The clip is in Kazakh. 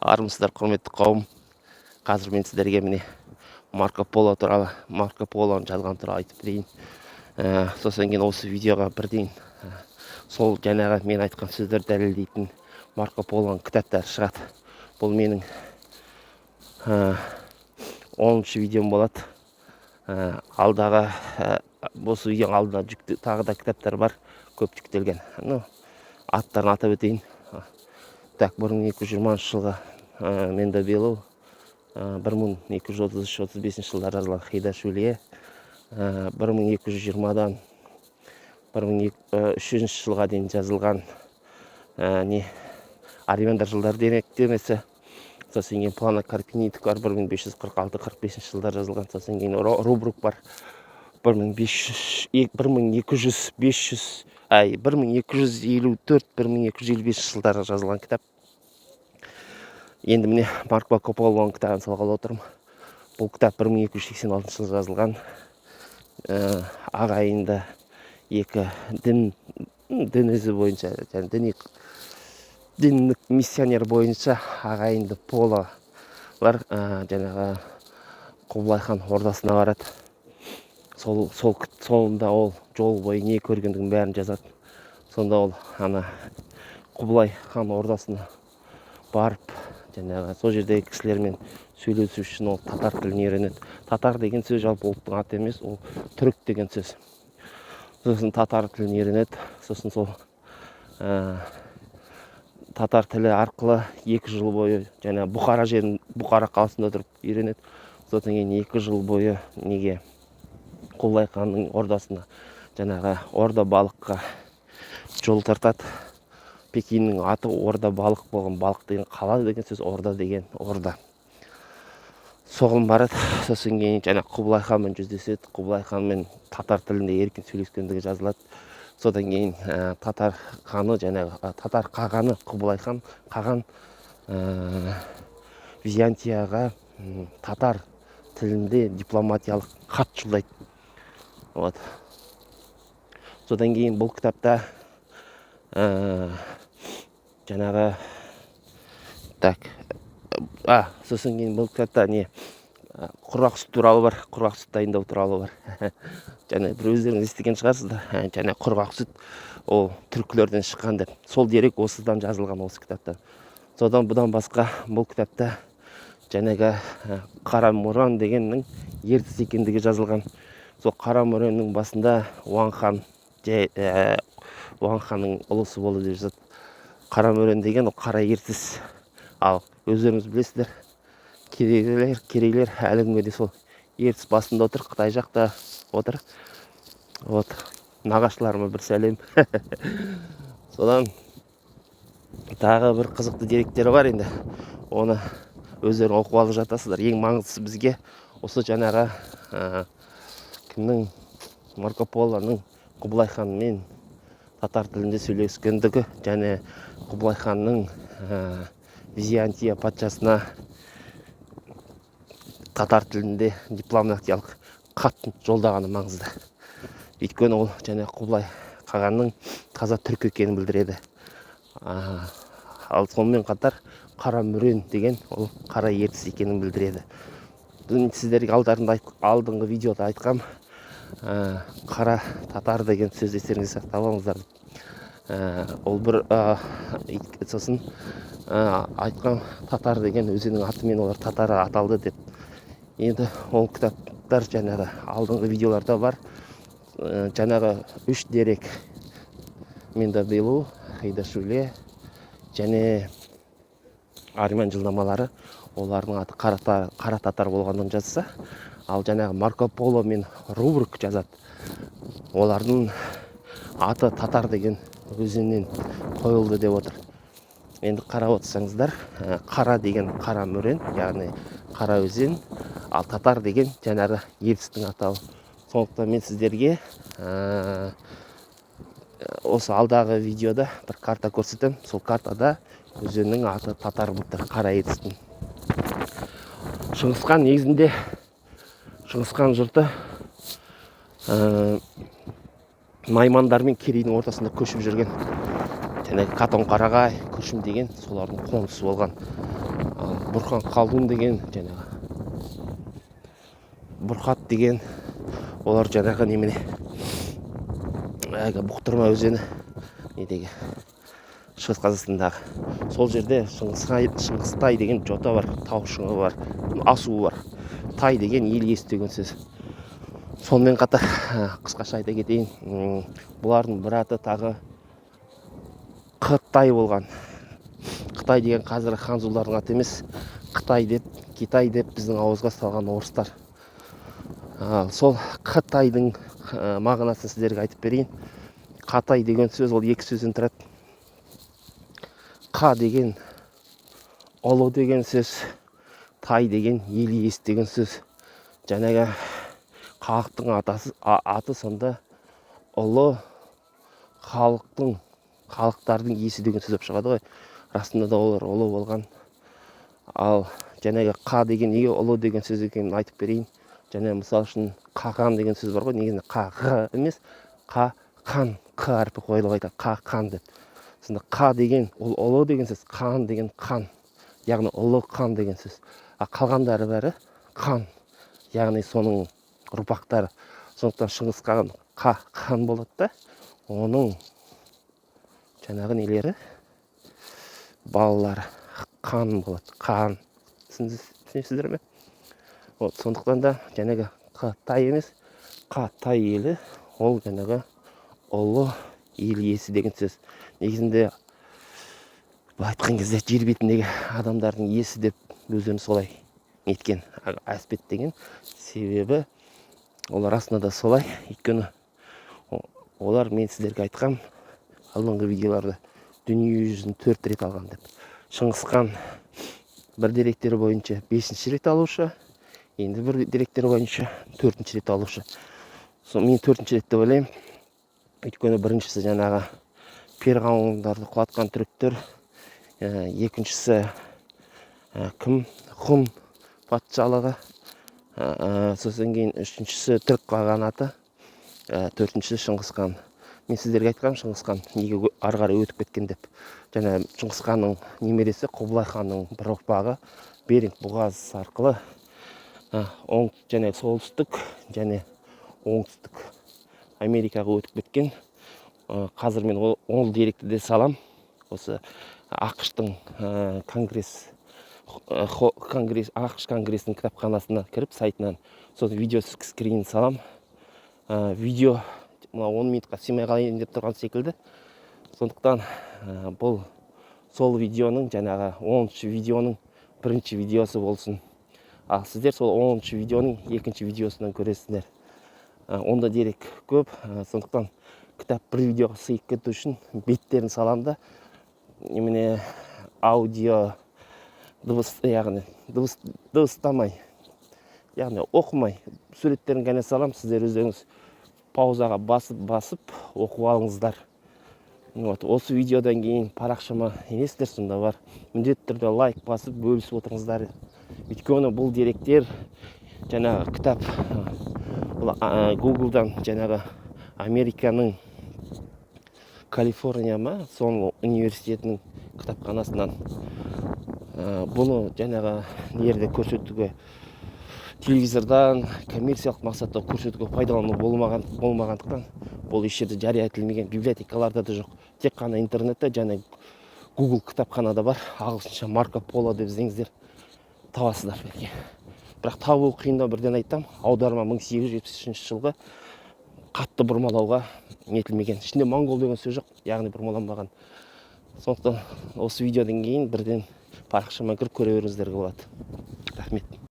Армысыздар, құрметті қауым! Қазір мен сіздерге, міне, Марко Поло туралы, Марко Полоның жазған туралы айтып берейін. Сосын кейін осы видеоға бірден сол жаңағы мен айтқан сөздерді дәлелдейтін Марко Полоның кітаптары шығады. Бұл менің 10-шы видеом болады. Алдағы осы видеоның алдында жүкті, тағы да кітаптар бар, көп жүктелген. Ну, аттарын атап өтейін. Так, 1220 жылғы Мендобелу, 1233-35 жылдары жазылған Хейда Шулие, 1220-дан 1300 жылға дейін жазылған не, армяндар жылдары деректемесі. Сосын кейін Плано Карпинидік бар, 1546-45 жылдары жазылған. Сосын кейін Рубрук бар, 1500, 1200, 500, ай, 1254, 1255 жылдары жазылған кітап. Енді, міне, Марко Полоның кітабын салғалы отырмын. Бұл кітап 1286 жылы жазылған. Ағайынды екі дін ізі бойынша және діндік миссионер бойынша ағайынды Пололар жаңағы Құбылай хан ордасына барады. Сол сонда ол жол бойы не көргендігін бәрін жазады. Сонда ол ана Құбылай хан ордасына барып, жаңағы сол жердегі кісілермен сөйлесу үшін ол татар тілін үйренеді. Татар деген сөз жалпы ұлттың аты емес, ол түрік деген сөз. Сосын татар тілін үйренеді. Сосын сол татар тілі арқылы 2 жыл бойы жаңа Бұхара жерін, Бұхара қаласында тұрып үйренеді. Содан кейін 2 жыл бойы неге, Құбылай ханның ордасына, жаңағы Орда Балыққа жол тартады. Пекиннің аты Орда Балық болған. Балық деген қала деген сөз, орда деген орда. Соған барады. Сосын кейін жаңа Құбылай ханмен жүздеседі. Құбылай ханмен татар тілінде еркін сөйлескендігі жазылады. Содан кейін татар ханы, жаңағы татар қағаны Құбылай хан қаған Византияға татар тілінде дипломатиялық хат жолдайды. Вот, содан кейін бұл кітапта жаңағы, так, сосын кейін бұл кітапта не, құрғақ сүт туралы бар, құрғақ сүт дайындау туралы бар. Және бір өздеріңіз естіген шығарсыздар, және құрғақ сүт ол түркілерден шыққан деп. Сол дерек осыдан жазылған, осы кітапта. Содан бұдан басқа бұл кітапта жаңағы Қара Мұран дегеннің ертіс екендігі жазылған. Сол Қара Мұреннің басында Уаң хан, Уаң ханның ұлысы болды деп жазады. Қара Мөрен деген ол Қара Ертіс. Ал өздеріңіз білесіздер, керейлер әлі күнге дейін сол Ертіс басында отыр, Қытай жақта отыр. Вот, нағашыларыма бір сәлем. Содан тағы бір қызықты деректері бар. Енді оны өздерің оқып алып жатасыздар. Ең маңыздысы бізге осы жаңағы кімнің, Марко Полоның Құбылай ханмен татар тілінде сөйлескендігі және Құбылай ханның Византия патшасына татар тілінде дипломатиялық хат жолдағаны маңызды. Өйткені ол және Құбылай қағанның таза түрік екенін білдіреді. Ал сонымен қатар Қара Мүрен деген ол Қара Ертіс екенін білдіреді. Бүгін сіздерге алдарында алдыңғы видеода айтқам, қара татар деген сөз естеріңізге сақтап алыңыздар. Ол бір сосын айтқан татар деген өзеннің атымен олар татар аталды деп. Енді ол кітаптар жаңағы алдыңғы видеоларда бар. Жаңағы үш дерек: Мендобелу, Хейдашуле және армян жылнамалары олардың аты қара татар болғанын жазса, ал жаңағы Марко Поло мен Рубрук жазады, олардың аты татар деген өзеннен қойылды деп отыр. Енді қарап отырсаңыздар, қара деген Қара Мөрен, яғни Қара өзен, ал татар деген жаңағы ертістің атауы. Сондықтан мен сіздерге осы алдағы видеода бір карта көрсетемін. Сол картада өзеннің аты татар болып тұр, Қара Ертістің. Шыңғысхан негізінде, Шыңғысхан жұрты наймандар мен керейдің ортасында көшіп жүрген. Жаңағы Катон Қарағай, Көшім деген солардың қонысы болған. Бұрхан Қалдун деген, жаңағы Бұрхат деген, олар жаңағы немене, әлгі Бұқтырма өзені недегі, Шығыс Қазақстандағы, сол жерде Шыңғыстай деген жота бар, тау шыңы бар, асуы бар. Тай деген ел иесі деген сөз. Сонымен қатар қысқаша айта кетейін, бұлардың бір аты тағы Қытай болған. Қытай деген қазіргі ханзулардың аты емес, Қытай деп, Китай деп біздің ауызға салған орыстар. Сол Қытайдың мағынасын сіздерге айтып берейін. Қатай деген сөз ол екі сөзден тұрады. Қа деген ұлы деген сөз, тай деген ел иесі деген сөз. Жаңағы халықтың аты сонда ұлы халықтың, халықтардың иесі деген сөз болып шығады ғой. Расында да олар ұлы болған. Ал жаңағы қа деген неге ұлы деген сөз екенін айтып берейін. Және мысал үшін қаған деген сөз бар ғой, негізінде қа ға емес, қа қан, қ әрпі қойылып айтады, қа қан деп. Сонда қа деген ол ұлы деген сөз, қан деген қан, яғни ұлы қан деген сөз. А қалғандары бәрі қан, яғни соның ұрпақтары. Сондықтан Шыңғыс хан қа қан болады да, оның жаңағы нелері, балалары қан болады, қан. Түсінесіздер ме? Вот, сондықтан да жаңағы Қытай емес, Қатай елі, ол жаңағы ұлы ел иесі деген сөз. Негізінде былай айтқан кезде жер бетіндегі адамдардың иесі деп өздерін солай неткен, әспеттеген. Себебі ол расында да солай. Өйткені олар, мен сіздерге айтқам алдыңғы видеоларда, дүние жүзін 4 рет алған деп. Шыңғыс хан бір деректер бойынша 5-ші рет алушы, енді бір деректер бойынша 4-ші рет алушы. Сол мен 4-ші рет деп ойлаймын. Өйткені біріншісі жаңағы перғауындарды құлатқан түріктер, екіншісі кім, Ғұн патшалығы, сосын кейін үшіншісі түрік қағанаты, төртіншісі Шыңғыс хан. Мен сіздерге айтқанмын Шыңғыс хан неге ары қарай өтіп кеткен деп. Және Шыңғыс ханның немересі Құбылай ханның бір ұрпағы Беринг бұғаз арқылы оң және солтүстік және оңтүстік Америкаға өтіп кеткен. Қазір мен ол деректі де салам. Осы АҚШ-тың конгресс, конгресс, АҚШ конгресінің кітапханасына кіріп, сайтынан сосын видео скрин салам. Видео мына 10 минутқа сыймай қалайын деп тұрған секілді. Сондықтан бұл сол видеоның, жаңағы 10-шы видеоның бірінші видеосы болсын. Ал сіздер сол 10-шы видеоның екінші видеосынан көресіздер. Онда дерек көп, сондықтан кітап бір видеоға сыйып кету үшін беттерін салам да, немене аудио дыбыс, яғни дыбыс, дыбыстамай, яғни оқымай, суреттерін ғана салам. Сіздер өздеріңіз паузаға басып оқып алыңыздар. Вот, осы видеодан кейін парақшама енесіздер, сонда бар. Міндетті түрде лайк басып, бөлісіп отырыңыздар. Өйткені бұл деректер жаңағы кітап, бұл Гуглдан, жаңағы Американың Калифорния ма, соның университетінің кітапханасынан. Бұны жаңағы нерде көрсетуге, телевизордан коммерциялық мақсатта көрсетуге пайдалану болмағандықтан бұл еш жерде жария етілмеген, библиотекаларда да жоқ, тек қана интернетте және Google кітапханада бар. Ағылшынша Марко Поло деп іздеңіздер, табасыздар бәлки. Бірақ табу қиындау, бірден айтамын, аударма 1873 жылғы, қатты бұрмалауға нетілмеген, ішінде моңғол деген сөз жоқ, яғни бұрмаланбаған. Сондықтан осы видеодан кейін бірден парақшама кіріп көре беруіңіздерге болады. Рахмет.